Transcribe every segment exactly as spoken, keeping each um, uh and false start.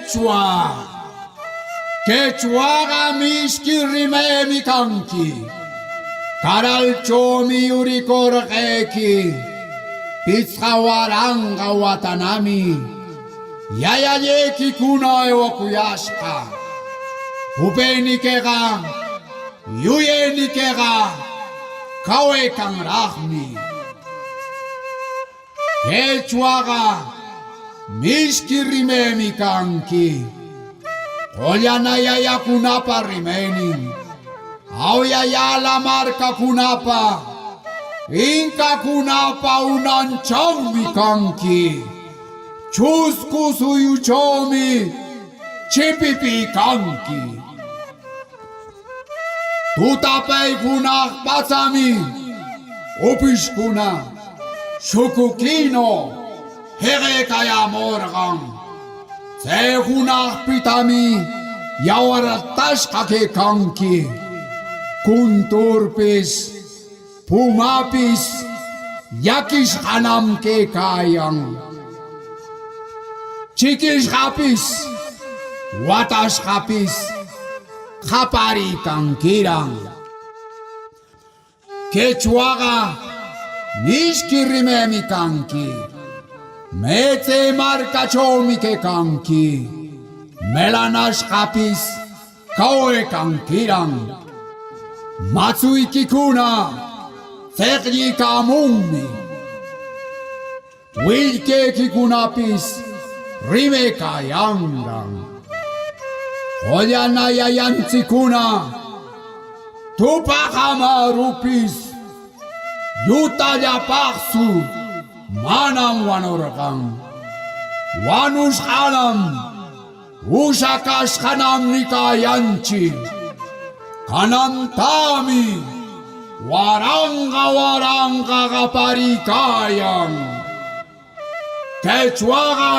Quechua, quechuaqa mishki rimemi canqui. Caralchomi yuricorqequi. Pitsqa waranqa watanami yayallequicuna ewacuyashqa. Upeniqueqa, yuyeniqueqa cawecanraqmi. Quechuaqa mishki rimemi canqui. Qollana yayacunapa rimenin, auyayala marcacunapa, incacunapa unanchonmi canqui. Chuscu suyuchomi chipipi canqui. Tutapay junaq patsami upishcuna shucuquino jeqecayämorqan. Tse junaqpitami yawartashqa quecanqui. Cunturpis, pumapis llaquishqanam quecayan. Chiquishqapis, watashqapis qaparicanquiran. Quechuaqa mishki rimemi canqui. Metse marcachomi quecanqui. Melanashqapis cawecanquiran. Matsuyquicuna tseqllicamunmi. Willquequicunapis rimecayanran. Qollana yayantsiccuna tupaq amarupis llutallapaqtsu manam wanorqan. Wanushqanam ushacashqanam nicayanchi. Canantami waranqa waranqa qaparïcayan. Quechuaqa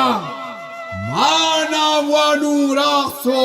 manam wanuraqtsu.